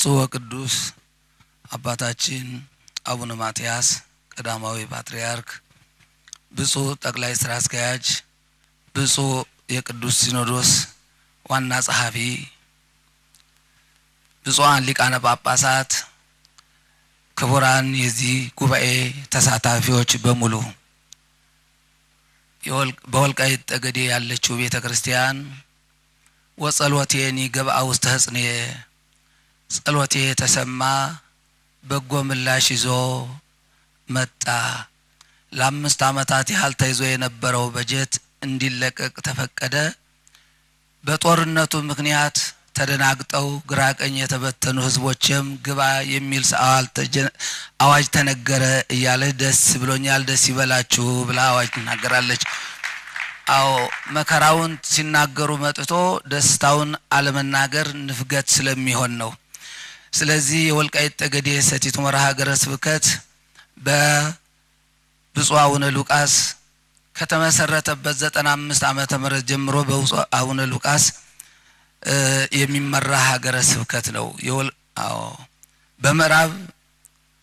ብፁዕ ወቅዱስ አባታችን አቡነ ማትያስ ቀዳማዊ ፓትርያርክ፣ ብፁዕ ጠቅላይ ስራ አስኪያጅ፣ ብፁዕ የቅዱስ ሲኖዶስ ዋና ጸሐፊ፣ ብፁዓን ሊቃነ ጳጳሳት፣ ክቡራን የዚህ ጉባኤ ተሳታፊዎች በሙሉ፣ በወልቃይት ጠገዴ ያለችው ቤተ ክርስቲያን ወጸሎቴኒ ገብአ ውስተ ሕጽንየ፣ ጸሎቴ ተሰማ፣ በጎ ምላሽ ይዞ መጣ። ለ5 ዓመታት ያህል ተይዞ የነበረው በጀት እንዲለቀቅ ተፈቀደ። በጦርነቱ ምክንያት ተደናግጠው ግራ ቀኝ የተበተኑ ህዝቦችም ግባ የሚል አዋጅ ተነገረ እያለ ደስ ብሎኛል፣ ደስ ይበላችሁ ብላ አዋጅ ትናገራለች። አዎ፣ መከራውን ሲናገሩ መጥቶ ደስታውን አለመናገር ንፍገት ስለሚሆን ነው። ስለዚህ የወልቃይት ጠገዴ ሰቲት ሁመራ ሀገረ ስብከት በብፁዕ አቡነ ሉቃስ ከተመሰረተበት 95 ዓመተ ምህረት ጀምሮ በብፁዕ አቡነ ሉቃስ የሚመራ ሀገረ ስብከት ነው። አዎ፣ በምዕራብ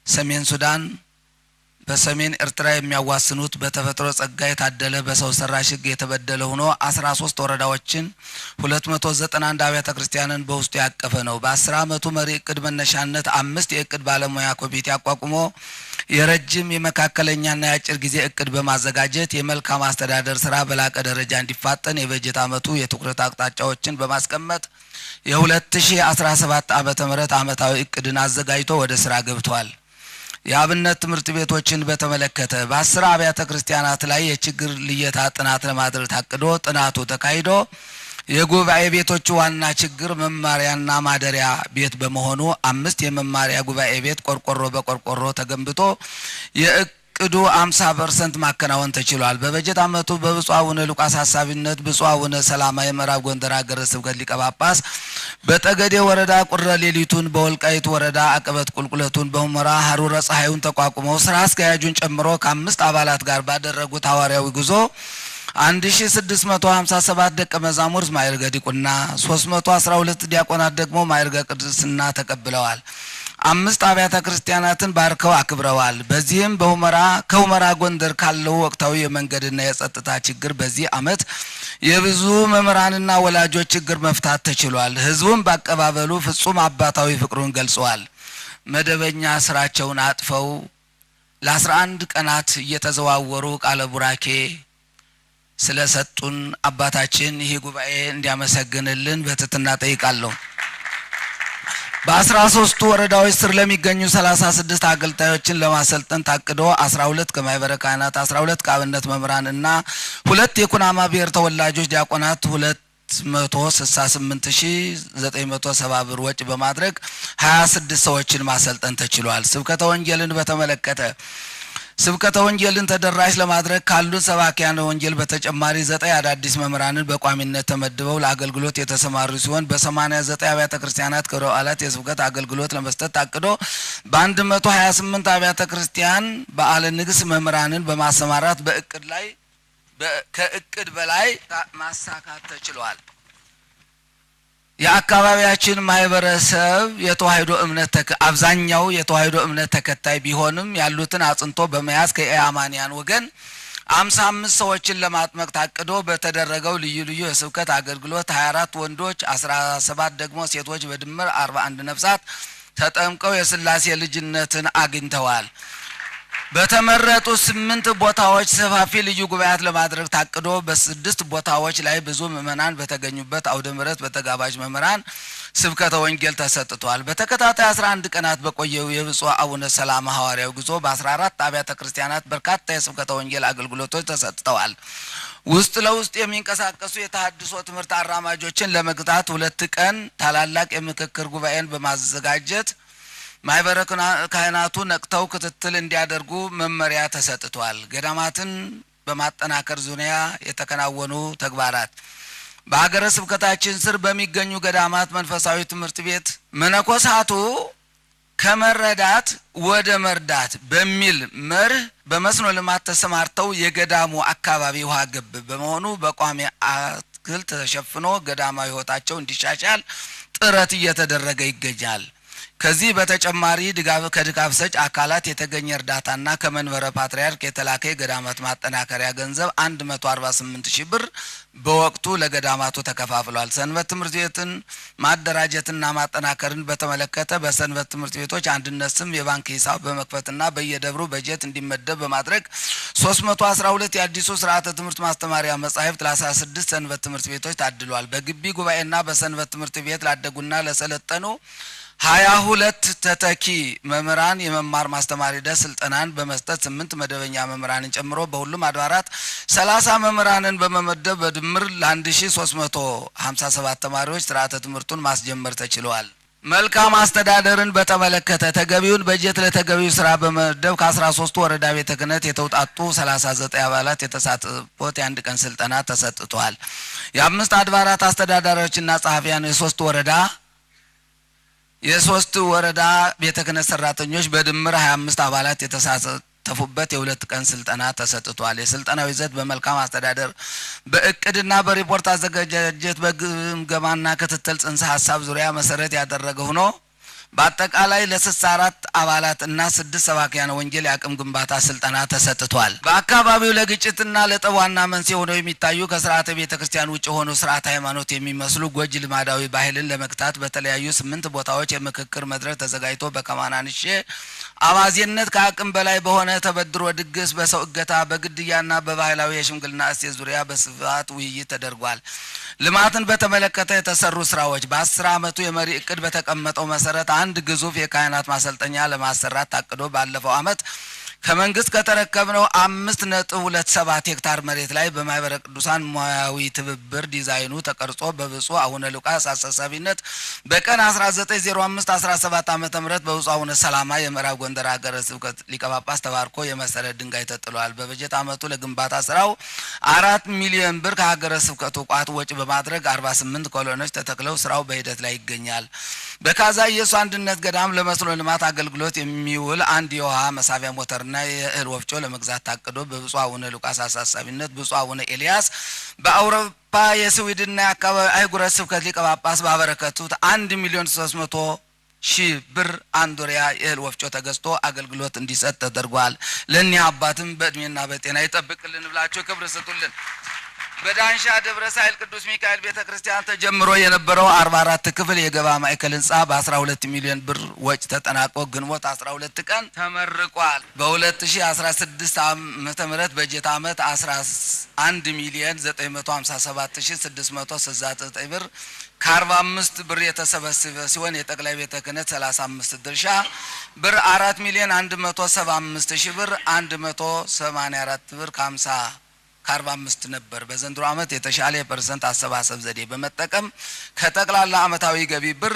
ሰሜን ሱዳን፣ በሰሜን ኤርትራ የሚያዋስኑት በተፈጥሮ ጸጋ የታደለ በሰው ሰራሽ ሕግ የተበደለ ሆኖ 13 ወረዳዎችን፣ 291 አብያተ ክርስቲያንን በውስጡ ያቀፈ ነው። በ10 ዓመቱ መሪ እቅድ መነሻነት አምስት የእቅድ ባለሙያ ኮሚቴ አቋቁሞ የረጅም፣ የመካከለኛና የአጭር ጊዜ እቅድ በማዘጋጀት የመልካም አስተዳደር ስራ በላቀ ደረጃ እንዲፋጠን የበጀት ዓመቱ የትኩረት አቅጣጫዎችን በማስቀመጥ የ2017 ዓመተ ምህረት ዓመታዊ እቅድን አዘጋጅቶ ወደ ስራ ገብቷል። የአብነት ትምህርት ቤቶችን በተመለከተ በ10 አብያተ ክርስቲያናት ላይ የችግር ልየታ ጥናት ለማድረግ ታቅዶ ጥናቱ ተካሂዶ የጉባኤ ቤቶቹ ዋና ችግር መማሪያና ማደሪያ ቤት በመሆኑ አምስት የመማሪያ ጉባኤ ቤት ቆርቆሮ በቆርቆሮ ተገንብቶ የእቅዱ 50% ማከናወን ተችሏል። በበጀት ዓመቱ በብፁዕ አቡነ ሉቃስ ሀሳቢነት ብፁዕ አቡነ ሰላማ የምዕራብ ጎንደር ሀገረ ስብከት ሊቀ ጳጳስ በጠገዴ ወረዳ ቁረ ሌሊቱን፣ በወልቃይት ወረዳ አቀበት ቁልቁለቱን፣ በሁመራ ሀሩረ ፀሐዩን ተቋቁመው ስራ አስኪያጁን ጨምሮ ከአምስት አባላት ጋር ባደረጉት ሐዋርያዊ ጉዞ 1657 ደቀ መዛሙርት ማዕርገ ዲቁና፣ 312 ዲያቆናት ደግሞ ማዕርገ ቅድስና ተቀብለዋል። አምስት አብያተ ክርስቲያናትን ባርከው አክብረዋል። በዚህም በሁመራ ከሁመራ ጎንደር ካለው ወቅታዊ የመንገድና የጸጥታ ችግር በዚህ ዓመት የብዙ መምህራንና ወላጆች ችግር መፍታት ተችሏል። ህዝቡም በአቀባበሉ ፍጹም አባታዊ ፍቅሩን ገልጸዋል። መደበኛ ስራቸውን አጥፈው ለ11 ቀናት እየተዘዋወሩ ቃለ ቡራኬ ስለሰጡን አባታችን ይህ ጉባኤ እንዲያመሰግንልን በትህትና ጠይቃለሁ። በ13ቱ ወረዳዎች ስር ለሚገኙ 36 አገልጋዮችን ለማሰልጠን ታቅዶ 12 ከማህበረ ካህናት፣ 12 ከአብነት መምህራን እና ሁለት የኩናማ ብሔር ተወላጆች ዲያቆናት 268,970 ብር ወጪ በማድረግ 26 ሰዎችን ማሰልጠን ተችሏል። ስብከተ ወንጌልን በተመለከተ ስብከተ ወንጌልን ተደራሽ ለማድረግ ካሉን ሰባኪያነ ወንጌል በተጨማሪ ዘጠኝ አዳዲስ መምህራንን በቋሚነት ተመድበው ለአገልግሎት የተሰማሩ ሲሆን በ89 አብያተ ክርስቲያናት ክብረ በዓላት የስብከት አገልግሎት ለመስጠት ታቅዶ በ128 አብያተ ክርስቲያን በዓለ ንግስ መምህራንን በማሰማራት በእቅድ ላይ ከእቅድ በላይ ማሳካት ተችሏል። የአካባቢያችን ማህበረሰብ የተዋህዶ እምነት አብዛኛው የተዋህዶ እምነት ተከታይ ቢሆንም ያሉትን አጽንቶ በመያዝ ከኢአማንያን ወገን 55 ሰዎችን ለማጥመቅ ታቅዶ በተደረገው ልዩ ልዩ የስብከት አገልግሎት 24 ወንዶች፣ 17 ደግሞ ሴቶች በድምር 41 ነፍሳት ተጠምቀው የስላሴ ልጅነትን አግኝተዋል። በተመረጡ ስምንት ቦታዎች ሰፋፊ ልዩ ጉባኤያት ለማድረግ ታቅዶ በስድስት ቦታዎች ላይ ብዙ ምዕመናን በተገኙበት አውደ ምሕረት በተጋባዥ መምህራን ስብከተ ወንጌል ተሰጥቷል። በተከታታይ 11 ቀናት በቆየው የብፁዕ አቡነ ሰላማ ሐዋርያዊ ጉዞ በ14 አብያተ ክርስቲያናት በርካታ የስብከተ ወንጌል አገልግሎቶች ተሰጥተዋል። ውስጥ ለውስጥ የሚንቀሳቀሱ የተሃድሶ ትምህርት አራማጆችን ለመግታት 2 ቀን ታላላቅ የምክክር ጉባኤን በማዘጋጀት ማህበረ ካህናቱ ነቅተው ክትትል እንዲያደርጉ መመሪያ ተሰጥቷል። ገዳማትን በማጠናከር ዙሪያ የተከናወኑ ተግባራት በሀገረ ስብከታችን ስር በሚገኙ ገዳማት መንፈሳዊ ትምህርት ቤት መነኮሳቱ ከመረዳት ወደ መርዳት በሚል መርህ በመስኖ ልማት ተሰማርተው የገዳሙ አካባቢ ውሃ ገብ በመሆኑ በቋሚ አትክልት ተሸፍኖ ገዳማዊ ሕይወታቸው እንዲሻሻል ጥረት እየተደረገ ይገኛል። ከዚህ በተጨማሪ ድጋፍ ከድጋፍ ሰጭ አካላት የተገኘ እርዳታና ከመንበረ ፓትርያርክ የተላከ የገዳማት ማጠናከሪያ ገንዘብ 148,000 ብር በወቅቱ ለገዳማቱ ተከፋፍሏል። ሰንበት ትምህርት ቤትን ማደራጀትና ማጠናከርን በተመለከተ በሰንበት ትምህርት ቤቶች አንድነት ስም የባንክ ሂሳብ በመክፈትና በየደብሩ በጀት እንዲመደብ በማድረግ 312 የአዲሱ ስርዓተ ትምህርት ማስተማሪያ መጻሕፍት ለ16 ሰንበት ትምህርት ቤቶች ታድሏል። በግቢ ጉባኤና በሰንበት ትምህርት ቤት ላደጉና ለሰለጠኑ 22 ተተኪ መምህራን የመማር ማስተማር ሂደት ስልጠናን በመስጠት 8 መደበኛ መምህራንን ጨምሮ በሁሉም አድባራት 30 መምህራንን በመመደብ በድምር ለ1357 ተማሪዎች ስርዓተ ትምህርቱን ማስጀመር ተችሏል። መልካም አስተዳደርን በተመለከተ ተገቢውን በጀት ለተገቢው ስራ በመመደብ ከ13 ወረዳ ቤተ ክህነት የተውጣጡ 39 አባላት የተሳተፉበት የአንድ ቀን ስልጠና ተሰጥቷል። የአምስት አድባራት አስተዳዳሪዎችና ጸሐፊያን የሶስት ወረዳ ቤተ ክህነት ሰራተኞች በድምር 25 አባላት የተሳተፉበት የሁለት ቀን ስልጠና ተሰጥቷል። የስልጠናው ይዘት በመልካም አስተዳደር በእቅድና በሪፖርት አዘገጃጀት በግምገማና ክትትል ጽንሰ ሐሳብ ዙሪያ መሰረት ያደረገ ሆኖ በአጠቃላይ ለ64 አባላት እና 6 ሰባክያነ ወንጌል የአቅም ግንባታ ስልጠና ተሰጥቷል። በአካባቢው ለግጭትና ለጠብ ዋና መንስኤ ሆነው የሚታዩ ከስርዓተ ቤተክርስቲያን ውጭ ሆኖ ስርዓተ ሃይማኖት የሚመስሉ ጎጂ ልማዳዊ ባህልን ለመግታት በተለያዩ 8 ቦታዎች የምክክር መድረክ ተዘጋጅቶ በከማናንሼ አባዜነት ከአቅም በላይ በሆነ ተበድሮ ድግስ፣ በሰው እገታ፣ በግድያና በባህላዊ የሽምግልና እሴት ዙሪያ በስፋት ውይይት ተደርጓል። ልማትን በተመለከተ የተሰሩ ስራዎች በ10 ዓመቱ የመሪ እቅድ በተቀመጠው መሰረት አንድ ግዙፍ የካህናት ማሰልጠኛ ለማሰራት ታቅዶ ባለፈው ዓመት ከመንግስት ከተረከብነው 5.27 ሄክታር መሬት ላይ በማህበረ ቅዱሳን ሙያዊ ትብብር ዲዛይኑ ተቀርጾ በብፁዕ አቡነ ሉቃስ አሳሳቢነት በቀን 1905/17 ዓመተ ምህረት በብፁዕ አቡነ ሰላማ የምዕራብ ጎንደር ሀገረ ስብከት ሊቀ ጳጳስ ተባርኮ የመሰረት ድንጋይ ተጥሏል። በበጀት ዓመቱ ለግንባታ ስራው 4 ሚሊዮን ብር ከሀገረ ስብከቱ ቋት ወጪ በማድረግ 48 ኮሎኖች ተተክለው ስራው በሂደት ላይ ይገኛል። በካዛ ኢየሱስ አንድነት ገዳም ለመስኖ ልማት አገልግሎት የሚውል አንድ የውሃ መሳቢያ ሞተርና የእህል ወፍጮ ለመግዛት ታቅዶ በብፁዕ አቡነ ሉቃስ አሳሳቢነት ብፁዕ አቡነ ኤልያስ በአውሮፓ የስዊድንና የአካባቢ አህጉረ ስብከት ሊቀ ጳጳስ ባበረከቱት 1,300,000 ብር አንዶሪያ የእህል ወፍጮ ተገዝቶ አገልግሎት እንዲሰጥ ተደርጓል። ለእኒህ አባትም በእድሜና በጤና ይጠብቅልን ብላችሁ ክብር ስጡልን። በዳንሻ ደብረ ሳይል ቅዱስ ሚካኤል ቤተክርስቲያን ተጀምሮ የነበረው 44 ክፍል የገባ ማዕከል ህንጻ በ12 ሚሊዮን ብር ወጪ ተጠናቆ ግንቦት 12 ቀን ተመርቋል። በ2016 ዓመተ ምህረት በጀት ዓመት 11,957,669 ብር ከ45 ብር የተሰበሰበ ሲሆን የጠቅላይ ቤተ ክህነት 35 ድርሻ ብር 4,175,000 ብር 184 ብር ከ50 ከ45 ነበር። በዘንድሮ ዓመት የተሻለ የፐርሰንት አሰባሰብ ዘዴ በመጠቀም ከጠቅላላ ዓመታዊ ገቢ ብር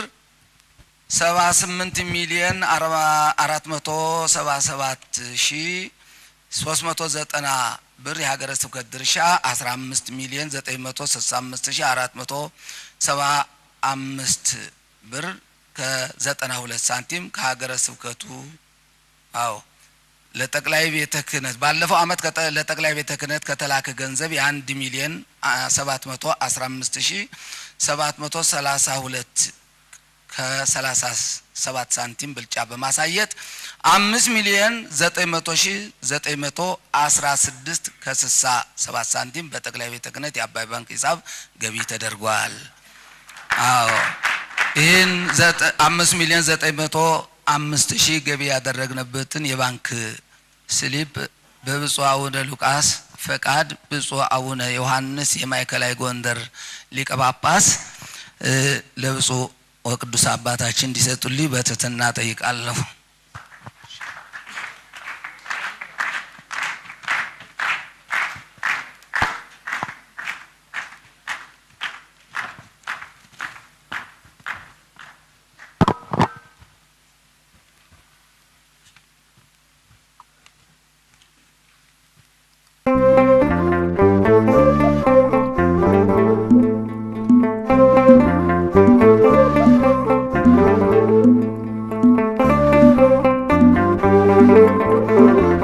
78,477,390 ብር የሀገረ ስብከት ድርሻ 15,965,475 ብር ከ92 ሳንቲም ከሀገረ ስብከቱ አዎ ለጠቅላይ ቤተ ክህነት ባለፈው ዓመት ለጠቅላይ ቤተ ክህነት ከተላከ ገንዘብ የ1,715,732 ከ37 ሳንቲም ብልጫ በማሳየት 5,900,916 ከ67 ሳንቲም በጠቅላይ ቤተ ክህነት የአባይ ባንክ ሂሳብ ገቢ ተደርጓል። አዎ ይህን 5,905,000 ገቢ ያደረግንበትን የባንክ slip በብፁዕ አቡነ ሉቃስ ፈቃድ ብፁዕ አቡነ ዮሐንስ የማዕከላዊ ጎንደር ሊቀ ጳጳስ ለብፁዕ ወቅዱስ አባታችን እንዲሰጡልኝ በትህትና ጠይቃለሁ። Thank you.